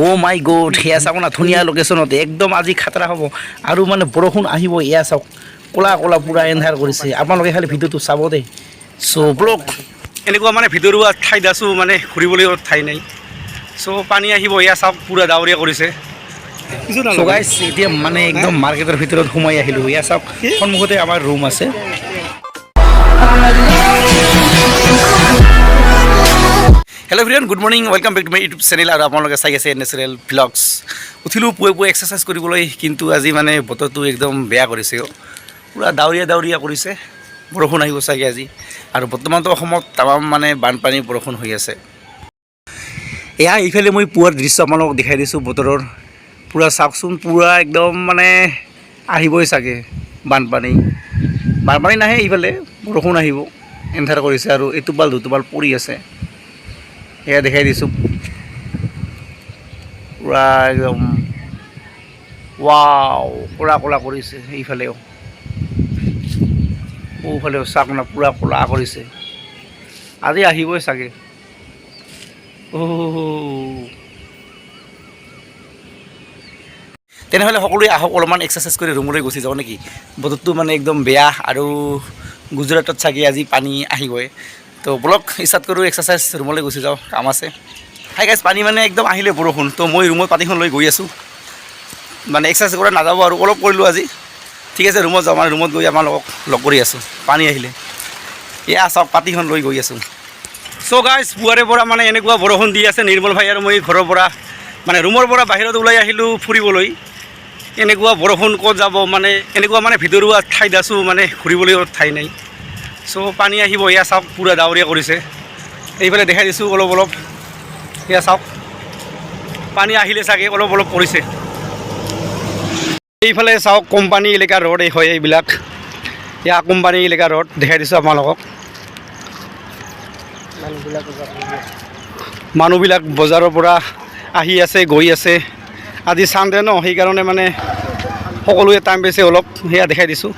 অ' মাই god, সেয়া চাওক না, ধুনীয়া লোকেশ্যনত একদম আজি খাতৰা হ'ব। আৰু মানে বৰষুণ আহিব, এয়া চাওক, ক'লা ক'লা পূৰা এন্ধাৰ কৰিছে। আপোনালোকে খালি ভিডিঅ'টো চাব দেই। চ' ব্লগ এনেকুৱা মানে ভিতৰুৱা ঠাইত আছোঁ, মানে ঘূৰিবলৈ ঠাই নাই। চ' পানী আহিব, এয়া চাওক, পূৰা ডাৱৰীয়া কৰিছে। চ' গাইছ, এতিয়া মানে একদম মাৰ্কেটৰ ভিতৰত সোমাই আহিলোঁ। এয়া চাওক, সন্মুখতে আমাৰ ৰুম আছে। Hello everyone, good morning, welcome back to my YouTube channel. আৰু আপোনালোকে চাই আছে নেচাৰেল ভ্লগছ। উঠিলোঁ পুৱাই পুৱাই এক্সাৰচাইজ কৰিবলৈ, কিন্তু আজি মানে বতৰটো একদম বেয়া কৰিছে অ'। পূৰা ডাৱৰীয়া ডাৱৰীয়া কৰিছে, বৰষুণ আহিব চাগে আজি। আৰু বৰ্তমানতো অসমত তামাম মানে বানপানী বৰষুণ হৈ আছে। এয়া এইফালে মই পুৱাৰ দৃশ্য আপোনালোকক দেখাই দিছোঁ বতৰৰ। পূৰা চাওকচোন, পূৰা একদম মানে আহিবই চাগে বানপানী। বানপানী নাহে, এইফালে বৰষুণ আহিব, এন্ধাৰ কৰিছে। আৰু এটোপাল দুটোপাল পৰি আছে, এয়া দেখাই দিছোঁ। পূৰা একদম ৱাও, ক'লা ক'লা কৰিছে। এইফালেও সোঁফালেও চাওক না, পূৰা ক'লা কৰিছে। আজি আহিবই চাগে। অ' তেনেহ'লে সকলোৱে আহক, অলপমান এক্সাৰচাইজ কৰি ৰুমলৈ গুচি যাওঁ নেকি? বতৰটো মানে একদম বেয়া আৰু গুজৰাটত চাগে আজি পানী আহিবই। তো বলক, ষ্টাৰ্ট কৰোঁ এক্সাৰচাইজ, ৰুমলৈ গুচি যাওঁ, কাম আছে। হাই গাইছ, পানী মানে একদম আহিলে বৰষুণ। তো মই ৰুমত পানীখন লৈ গৈ আছোঁ, মানে এক্সাৰচাইজ কৰা নাযাব আৰু অলপ কৰিলোঁ আজি। ঠিক আছে, ৰুমত যাওঁ, মানে ৰুমত গৈ আপোনালোকক লগ কৰি আছোঁ। পানী আহিলে, এয়া চাওক, পাতিখন লৈ গৈ আছোঁ। চ' গাইছ, পুৱাৰে পৰা মানে এনেকুৱা বৰষুণ দি আছে। নিৰ্মল ভাই আৰু মই ঘৰৰ পৰা, মানে ৰুমৰ পৰা বাহিৰত ওলাই আহিলোঁ ফুৰিবলৈ। এনেকুৱা বৰষুণ, ক'ত যাব? মানে এনেকুৱা মানে ভিতৰুৱা ঠাইত আছোঁ, মানে ঘূৰিবলৈ ঠাই নাই। চ' পানী আহিব, এয়া চাওক, পূৰা ডাৱৰীয়া কৰিছে। এইফালে দেখাই দিছোঁ অলপ অলপ, এয়া চাওক, পানী আহিলে চাগে, অলপ অলপ পৰিছে। এইফালে চাওক, কোম্পানী এলেকা ৰোড এই হয় এইবিলাক। এয়া কোম্পানী এলেকা ৰোড দেখাই দিছোঁ আপোনালোকক। মানুহবিলাক বজাৰৰ পৰা আহি আছে, গৈ আছে। আজি চানডে ন, সেইকাৰণে মানে সকলোৱে টাইম পাইছে অলপ। সেয়া দেখাই দিছোঁ।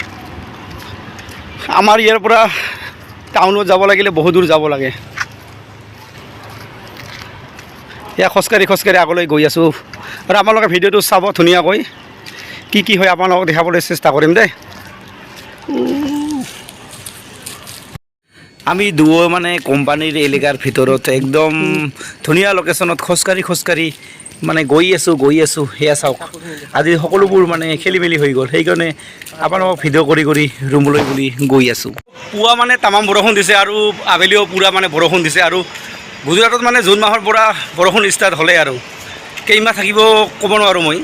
আমাৰ ইয়াৰ পৰা টাউনত যাব লাগিলে বহুত দূৰ যাব লাগে। এয়া খোজকাঢ়ি খোজকাঢ়ি আগলৈ গৈ আছোঁ। আৰু আপোনালোকে ভিডিঅ'টো চাব ধুনীয়াকৈ, কি কি হয় আপোনালোকক দেখাবলৈ চেষ্টা কৰিম দেই। আমি দুয়ো মানে কোম্পানীৰ এলেকাৰ ভিতৰত একদম ধুনীয়া লোকেশ্যনত খোজকাঢ়ি খোজকাঢ়ি মানে গৈ আছোঁ, গৈ আছোঁ। সেয়া চাওক, আজি সকলোবোৰ মানে খেলি মেলি হৈ গ'ল, সেইকাৰণে আপোনালোকক ভিডিঅ' কৰি কৰি ৰুমলৈ বুলি গৈ আছোঁ। পুৱা মানে তামাম বৰষুণ দিছে আৰু আবেলিও পূৰা মানে বৰষুণ দিছে। আৰু গুজৰাটত মানে জুন মাহৰ পৰা বৰষুণ ষ্টাৰ্ট হ'লে আৰু কেইমাহ থাকিব ক'ব নোৱাৰোঁ মই।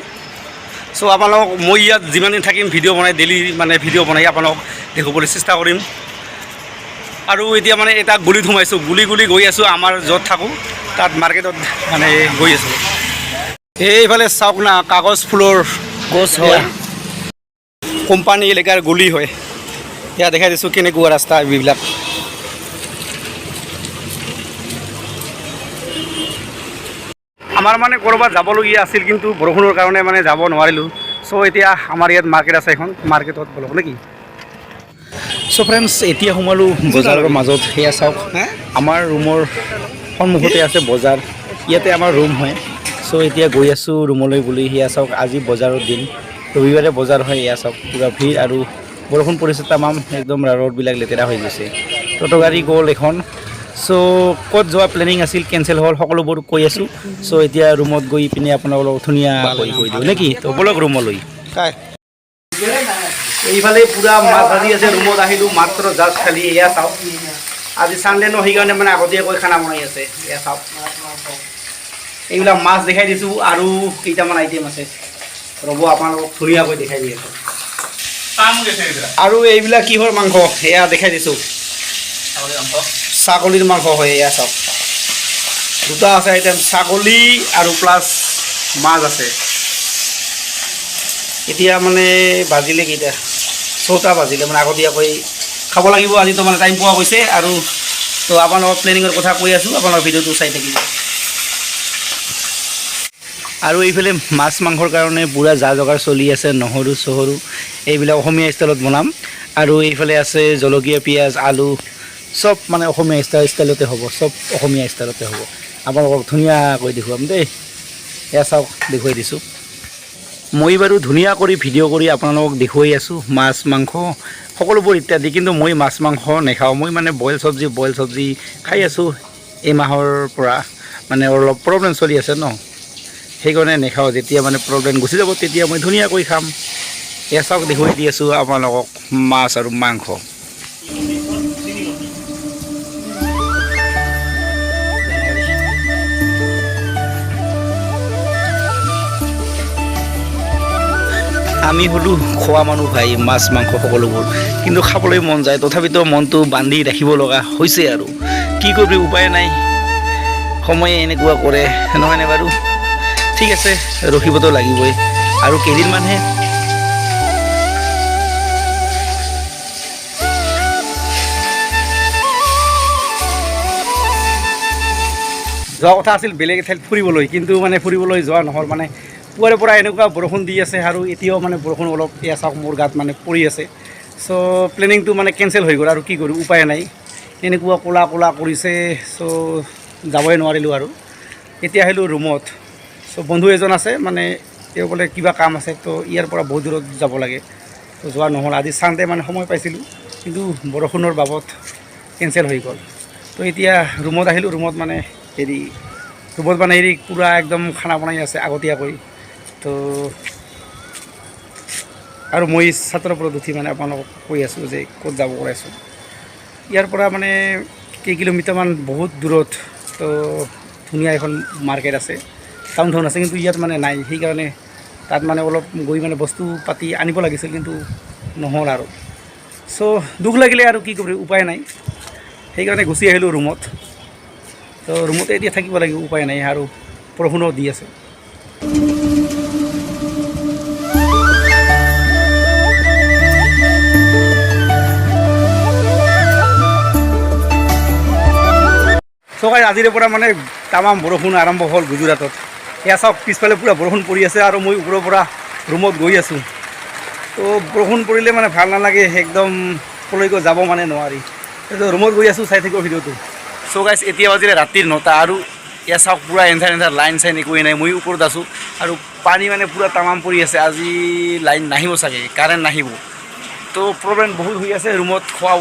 চ' আপোনালোকক মই ইয়াত যিমান দিন থাকিম, ভিডিঅ' বনাই, ডেইলি মানে ভিডিঅ' বনাই আপোনালোকক দেখুৱাবলৈ চেষ্টা কৰিম। আৰু এতিয়া মানে এটা গলিত সোমাইছোঁ, গুলি গুলি গৈ আছোঁ। আমাৰ য'ত থাকোঁ তাত মাৰ্কেটত মানে গৈ আছোঁ। এইফালে চাওক না, কাগজ ফুলৰ গছ হয়। কোম্পানী এলেকাৰ গলি হয়। এয়া দেখাই দিছোঁ কেনেকুৱা ৰাস্তা এইবিলাক। আমাৰ মানে ক'ৰবাত যাবলগীয়া আছিল, কিন্তু বৰষুণৰ কাৰণে মানে যাব নোৱাৰিলোঁ। চ' এতিয়া আমাৰ ইয়াত মাৰ্কেট আছে, এখন মাৰ্কেটত বলক নেকি? চ' ফ্ৰেণ্ডছ, এতিয়া সোমালোঁ বজাৰৰ মাজত। সেয়া চাওক, আমাৰ ৰুমৰ সন্মুখতে আছে বজাৰ, ইয়াতে আমাৰ ৰুম হয়। চ' এতিয়া গৈ আছোঁ ৰুমলৈ বুলি। সেয়া চাওক, আজি বজাৰৰ দিন, ৰবিবাৰে বজাৰ হয়। এয়া চাওক, পূৰা ভিৰ আৰু বৰষুণ পৰিছে তামাম, একদম ৰোডবিলাক লেতেৰা হৈ গৈছে। ট'টো গাড়ী গ'ল এখন। চ' ক'ত যোৱা প্লেনিং আছিল কেঞ্চেল হ'ল, সকলোবোৰ কৈ আছোঁ। চ' এতিয়া ৰুমত গৈ পিনে আপোনালোকক ধুনীয়াকৈ কৈ দিওঁ নেকি? তো ব'লক ৰুমলৈ। এইফালে পূৰা মাছ ভাজি আছে। ৰুমত আহিলোঁ মাত্ৰ জাষ্ট খালি। এয়া চাওক, আজি চানডে ন, সেইকাৰণে মানে আগতীয়াকৈ খানা বনাই আছে। এয়া চাওক, এইবিলাক মাছ দেখাই দিছোঁ। আৰু কেইটামান আইটেম আছে, ৰ'ব, আপোনালোকক ধুনীয়াকৈ দেখাই দি আছোঁ। আৰু এইবিলাক কিহৰ মাংস, এয়া দেখাই দিছোঁ। ছাগলীৰ মাংস হয়। এয়া চাওক, দুটা আছে আইটেম, ছাগলী আৰু প্লাছ মাছ আছে। এতিয়া মানে বাজিলে কেইটা? 6টা বাজিলে। মানে আগতীয়াকৈ খাব লাগিব, আজিতো মানে টাইম পোৱা গৈছে। আৰু তো আপোনালোকৰ প্লেনিঙৰ কথা কৈ আছোঁ, আপোনালোকৰ ভিডিঅ'টো চাই থাকিব। আৰু এইফালে মাছ মাংসৰ কাৰণে পূৰা যা যোগাৰ চলি আছে। নহৰু চহৰু এইবিলাক অসমীয়া ষ্টাইলত বনাম। আৰু এইফালে আছে জলকীয়া, পিঁয়াজ, আলু, চব মানে অসমীয়া ষ্টাইলতে হ'ব, চব অসমীয়া ষ্টাইলতে হ'ব। আপোনালোকক ধুনীয়াকৈ দেখুৱাম দেই। এয়া চাওক, দেখুৱাই দিছোঁ। মই বাৰু ধুনীয়া কৰি ভিডিঅ' কৰি আপোনালোকক দেখুৱাই আছোঁ মাছ মাংস সকলোবোৰ ইত্যাদি, কিন্তু মই মাছ মাংস নাখাওঁ। মই মানে বইল চব্জি খাই আছোঁ এই মাহৰ পৰা। মানে অলপ প্ৰব্লেম চলি আছে ন, সেইকাৰণে নাখাওঁ। যেতিয়া মানে প্ৰব্লেম গুচি যাব, তেতিয়া মই ধুনীয়াকৈ খাম। এয়া চাওক, দেখুৱাই দি আছোঁ আপোনালোকক মাছ আৰু মাংস। আমি হ'লো খোৱা মানুহ ভাই, মাছ মাংস সকলোবোৰ কিন্তু খাবলৈ মন যায়। তথাপিতো মনটো বান্ধি ৰাখিব লগা হৈছে আৰু কি কৰিবি, উপায় নাই। সময়ে এনেকুৱা কৰে, নহয়নে বাৰু? ঠিক আছে, ৰখিবতো লাগিবই আৰু কেইদিনমানহে। যোৱা কথা আছিল বেলেগ এঠাইত ফুৰিবলৈ, কিন্তু মানে ফুৰিবলৈ যোৱা নহ'ল। মানে পুৱাৰে পৰা এনেকুৱা বৰষুণ দি আছে আৰু এতিয়াও মানে বৰষুণ অলপ, এয়া চাওক, মোৰ গাত মানে পৰি আছে। চ' প্লেনিংটো মানে কেঞ্চেল হৈ গ'ল আৰু কি কৰোঁ, উপায় নাই। এনেকুৱা ক'লা ক'লা কৰিছে, চ' যাবই নোৱাৰিলোঁ আৰু এতিয়া আহিলোঁ ৰুমত। চ' বন্ধু এজন আছে, মানে তেওঁ বোলে কিবা কাম আছে, তো ইয়াৰ পৰা বহুত দূৰত যাব লাগে, তো যোৱা নহ'ল। আজি চানডে, মানে সময় পাইছিলোঁ, কিন্তু বৰষুণৰ বাবদ কেঞ্চেল হৈ গ'ল। তো এতিয়া ৰুমত আহিলোঁ। ৰুমত মানে হেৰি পূৰা একদম খানা বনাই আছে আগতীয়াকৈ। তো আৰু মই ছাতৰ ওপৰত উঠি মানে আপোনালোকক কৈ আছোঁ যে ক'ত যাব ওলাইছোঁ। ইয়াৰ পৰা মানে কেই কিলোমিটাৰমান বহুত দূৰত তো ধুনীয়া এখন মাৰ্কেট আছে, টাউন টাউন আছে, কিন্তু ইয়াত মানে নাই। সেইকাৰণে তাত মানে অলপ গৈ মানে বস্তু পাতি আনিব লাগিছিল, কিন্তু নহ'ল আৰু। চ' দুখ লাগিলে আৰু কি কৰিম, উপায় নাই। সেইকাৰণে গুচি আহিলোঁ ৰুমত। তো ৰুমতে এতিয়া থাকিব লাগিব, উপায় নাই আৰু বৰষুণো দি আছে। চ' গাইজ, আজিৰে পৰা মানে তামাম বৰষুণ আৰম্ভ হ'ল গুজৰাটত। এয়া চাওক, পিছফালে পূৰা বৰষুণ পৰি আছে আৰু মই ওপৰৰ পৰা ৰুমত গৈ আছোঁ। তো বৰষুণ পৰিলে মানে ভাল নালাগে, একদম কলৈকো যাব মানে নোৱাৰি। তো ৰুমত গৈ আছোঁ, চাই থাকিব ভিডিঅ'টো। চ' গাইজ, এতিয়া বাজিলে ৰাতিৰ 9টা আৰু এয়া চাওক, পূৰা এন্ধাৰ এন্ধাৰ, লাইন চাইন একোৱেই নাই। মই ওপৰত আছোঁ আৰু পানী মানে পূৰা তামাম পৰি আছে। আজি লাইন নাহিব চাগে, কাৰেণ্ট নাহিব। তো প্ৰব্লেম বহুত হৈ আছে ৰুমত, খোৱা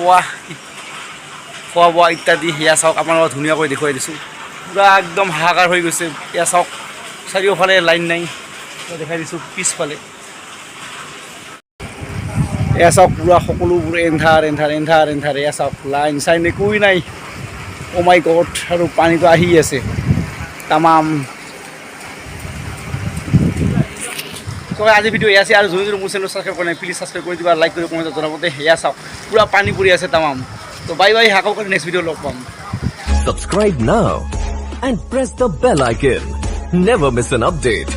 বোৱা ইত্যাদি। সেয়া চাওক, আপোনালোকক ধুনীয়াকৈ দেখুৱাই দিছোঁ। পূৰা একদম হাহাকাৰ হৈ গৈছে। এয়া চাওক, চাৰিওফালে লাইন নাই। দেখাই দিছোঁ পিছফালে। এয়া চাওক, পূৰা সকলোবোৰ এন্ধাৰ এন্ধাৰ এন্ধাৰ এন্ধাৰ। এয়া চাওক, লাইন চাইন একোৱেই নাই। অ' মাই গড! আৰু পানীটো আহি আছে তামাম। তো আজি ভিডিঅ' এয়া আছে আৰু যোনে যোনে মোৰ চেনেল ছাবস্ক্ৰাইব কৰা নাই, প্লিজ ছাবস্ক্ৰাইব কৰি দিবা, লাইক কৰি কমেণ্টত জনাব দে। সেয়া চাওক, পূৰা পানী পৰি আছে তামাম। তো বাই বাই, আকৌ নেক্সট ভিডিঅ' লগ পাম। Subscribe now and press the bell icon. Never miss an update.